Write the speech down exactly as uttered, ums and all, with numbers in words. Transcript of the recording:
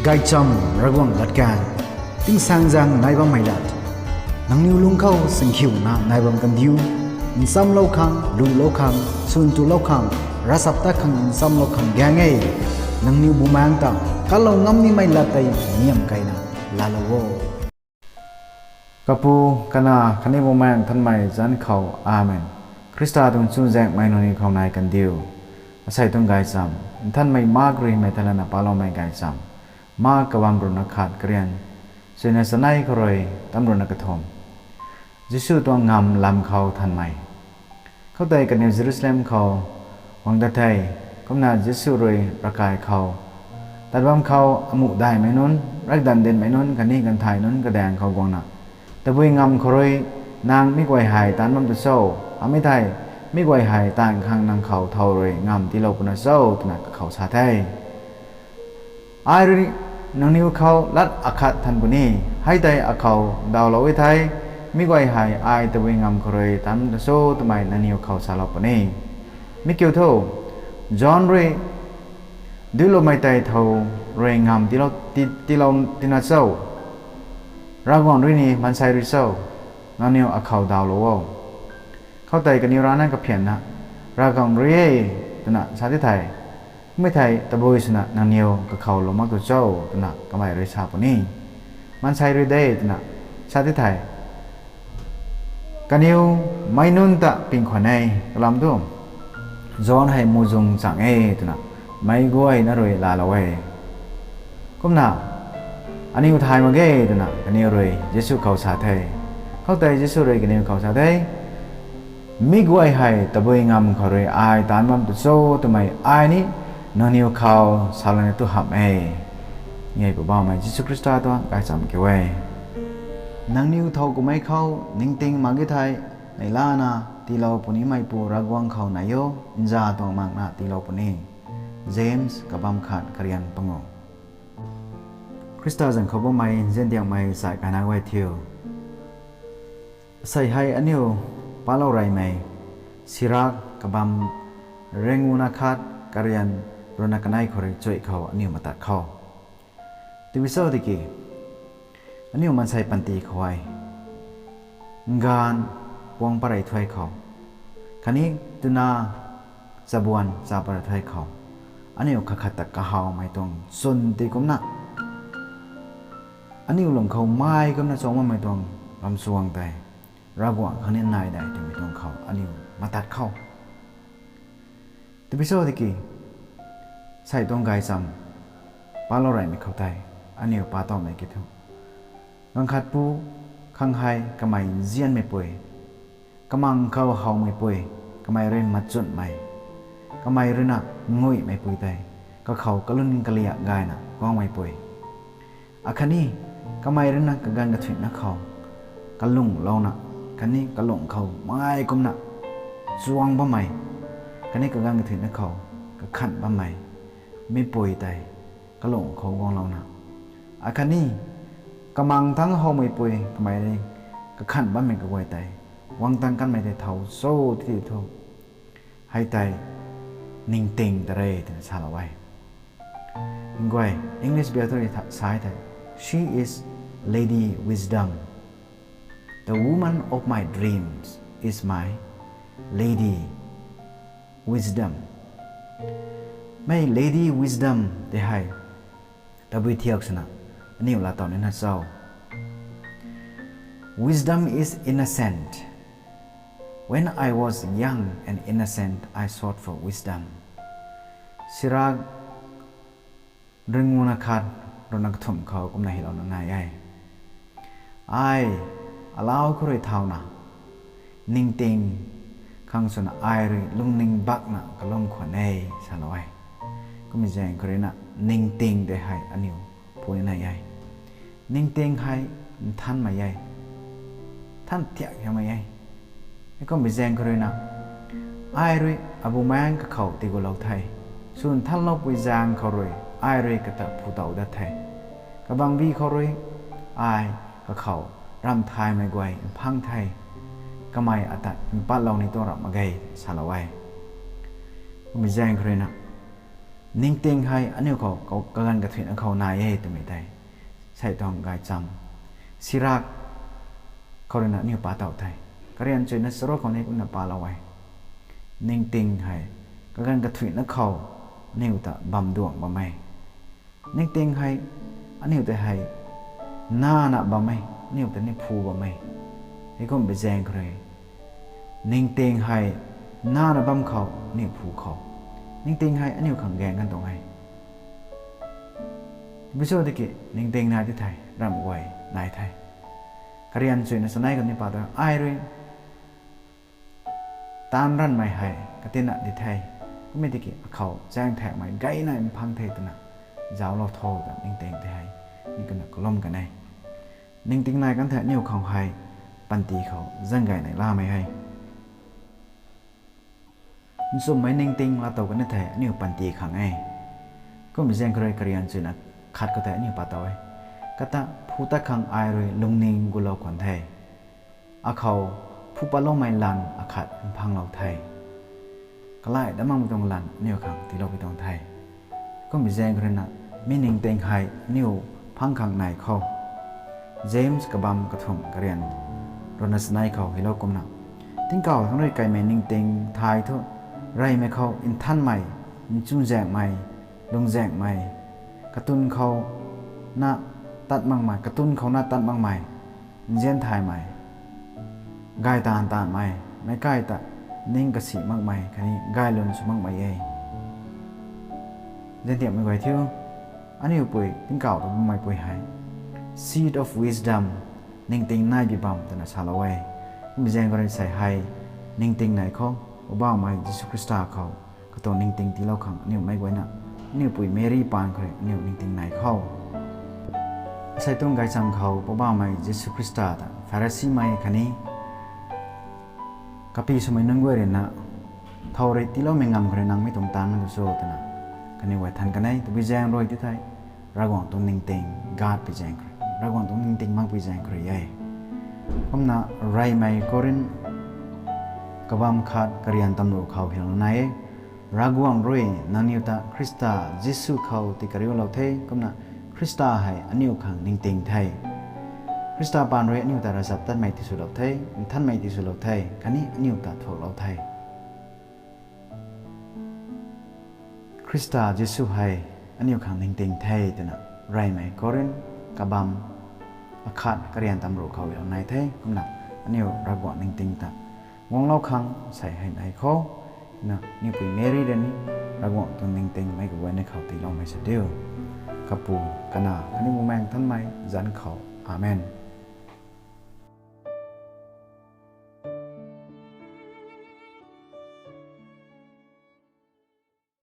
Gaychamv Ravguangc latkaeng, tingsaengzaeng nai bammei lat. Nangniw lung khou singkhiuna nai bam kandiu, nchamlou khang, lulou khang, swn tulou khang, ravchaptat khang nchamlou khang gaeng e. Nangniw bumaengc ta kalou ngam nimei lat tei niam keyna laalou o. Kapu, Kanac khatni Bumaengh Nthanmei zanc khou, Amen. Khrista tuang chuzaenghmei nangniw khou nai kandiu. Asei tuang gaychamv, Nthanmei Mark rui hymei thei lana paloumei gaychamv, Mark kabamv ruhna khat, karian suina chanei khou rui tam ruhna kathumh. Jisu tuang ngamv lam khou thanmei. Khoutei kaniw Jerusalem khou guang dat the. Kumna Jisu rui ravkai khou, tat bam khou amuh daihmei nunc, rakdanv dinhmei nunc khatni ganthai nunc kadaeng khou guangna, tabui ngamv khou rui, Nang mi guay hei taanc bam tu cho? Amei thei, Mi guay hei taanv khang nang khou thow rui ngamv tiilou puna cho? Twna kakhou sa the. Ai rui nangniw khou lat akhat than puni, hei tei akhou dawlou e thei, mi guay hei ai tabui ngamv khou rui taanc ta cho twmei nangniw khou salou puni. Mi kiu thu, John rui duicloumei tei thow rui ngamv tiilou, ti, tiilou tina cho? Ravguangc rui ni maansei rui cho? Nangniw akhou dawlou o. Khoutei kaniw rana kaphianna, Ravguangc rui e, twna sa ti thei, Kummei thei tabui swna nangniw kakhou lou mak tu cho? Twna kamei rui sa puni. Maansei rui de, twna sa ti thei, Kaniw meic nunc ta ping khwan e, kalam tu, John hei muhzwng chang e, twna meic guayna rui laalou e. Kumna, Aniw thay mak ge, twna kaniw rui Jisu khou sa the. Khoutei Jisu rui kaniw khou sa the, Mi guay hei tabui ngamv khou rui ai taanc bam tu cho twmei ai ni nangniw khou salouna tu hamh e. Ngai Poubauhmei Jisu Khrista tuang gaychamv kiu e. Nangniw thow kummei khou ningting mak ge thei, neihlana tiilou punimeipu Ravguangc khou nai o, nza tuang makna tiilou puni. James kabamv khat, karian pangu. Khrista zanc khou bammei nziandiakmei sai kaina guay thiu, asei hei aniu palou reymei, Sirak kabamv ringuna khat, karian ruhna kanei khou rui chuih khou aniu matat khou. Tabui cho tiki, aniu maansei panty khou hei, nganv puang parey thuy khou, khatni twna chabuan cha parey thuy khou, aniu khat khat ta kahawmei tuang chwn ti kumna, aniu lung khou mei kumna chuang bammei tuang ramchuang tei, Ravguangc khang ni nai de twmei tuang khou aniu matat khou. Tabui cho tiki, sei tuang gaychamv palou reymei khou tei, aniu pa tawmei ki thu, ganv khat pu khang hei kamei nzianmeipui, kamang khou howmeipui, kamei rui machunmei, kamei ruina nguihmeipui tei, kakhou kalun kaliak gayna guangmeipui, akhatni kamei ruina kaganv kathuicna khou kalunglouna, khatni kalung khou mei kumna chuang bammei, khatni kaganv kathuicna khou kakhanh bammei mipui tei kalung khou guanglouna, akhatni kamang thangc howmeipui kamei rui kakhanh bammei kaguay tei guang tang kanmei tei thow cho titi thu, hei tei ningting ta re twna salou e. Nguay, English biak thu sa thei, She is Lady Wisdom. The woman of my dreams is my Lady Wisdom. Mei Lady Wisdom tei hei tabui thiak swna aniu laa taw nina cho? Wisdom is innocent. When I was young and innocent, I sought for wisdom. Sirak ringuna khat, ruhna kathumh khou kumna hylouna nai e. Ai alau khou rui thauna, ningting khang swna ai rui lungning bakna kalum khwan e, salou e. Kummei zaeng khou ruina ningting tei hei aniu puni nai e. Ningting hei nthanmei e, nthan thiak hiamei e. Heikummei zaeng khou ruina, ai rui abumaengc kakhou tiigulou the. Sw nthanloupui zaeng khou rui ai rui kata phu tow dat the. Kabangbi khou rui ai kakhou ramh thaymei guay mphang the. Kamei ata mpatlou ni tuang ramh mak ge, salou e. Kummei zaeng khou ruina, Ningting hei aniu khou kaganv kathuicna khou nai e twmei tei sei tuang gaychamv Sirak khou ruina aniu pa tow the. Karian chuina charuk khou ni kumna palou e. Ningting hei kaganv kathuicna khou aniu ta bam duang bam e. Ningting hei aniu tei hei nana bam e, aniu ta ni phu bam e. Heikumbi zaeng khou rui ningting hei nana bam khou aniu phu khou, ningting hei aniu khang gaeng kan tuang e. Tabui cho tiki ningting nai ti thei ramh guay nai the. Karian chuina chanei khou ni pa ta ai rui taanv ranvmei hei katina di the. Kummei tiki akhou chaeng thaekmei gayna mphang the twna zauclou tho ta ningting tei hei ni kumna kalum kan e. Ningting nai kan thei aniu khou hei panty khou zaeng gay nei lamei hei nchumhmei ningting laatow kan thei aniu panty khang e. Kumbi zaeng khou rui karian chuina khat khou tei aniu pa tow e. Kata phu tat khang ai rui lungning gulou khwan the. Akhou phu patloumei lanv akhat mphanglou the. Kalai dat makmei tuang lanv aniu khang tiilou pi tuang the. Kumbi zaeng khou ruina mi ningting hei aniu phang khang nai khou James kabam kathumh karian ruina chanei khou hylou kumna, tingkauh thangc rui kaimei ningting thay thu reymei khou nthanmei, nchunzaenghmei, lungzaenghmei, katun khou na tat makmei, katun khou na tat makmei, nzian thaymei, gay taanv taanvmei, meic kai ta ning kasi makmei khatni gaylwn sw makmei e. Ziantiamhmei guay thiu, aniu pui tingkauh ta bummeipui hei seed of wisdom, ningting nai bi bam twna salou e. Kumbi zaeng khou rui sei hei ningting nei khou, Poubauhmei Jisu Khrista khou katuang ningting tiilou khang aniu meic guayna, aniu pui Meri paan khou rui aniu ningting nei khou, asei tuang gaychamv khou Poubauhmei Jisu Khrista ta Pharisimei khatni kapy swmei nunc guay ruina thow rui tiiloumei ngamv khou rui nang mi tuang taanv man tu cho twna kaniw guay than kan e. Tabui zaeng rui ti thei Ravguangc tuang ningting, God pi zaeng khou rui, Ravguangc tuang ningting mak pi zaeng khou rui e. Kumna reymei Korinth kabam khat karian tamruh khou hylou nai e. Ravguangc rui nangniw ta Khrista Jisu khou tikariulou the, kumna Khrista hei aniu khang ningting the. Khrista paan rui aniu ta ravchaptatmei tiswlou the, nthanmei tiswlou the khatni aniu ta thuaklou the. Khrista Jisu hei aniu khang ningting the twna reymei Korinth kabam akhat karian tamruh khou hylou nai the. Kumna aniu Ravguangc ningting ta guanglou khang sei hei nei khou, na aniu pui Meri rui ni Ravguangc tuang ningting meic kaguayna khou tiiloumei sa diu. Kapu, Kanac khatni Bumaengh Nthanmei zanc khou. Amen.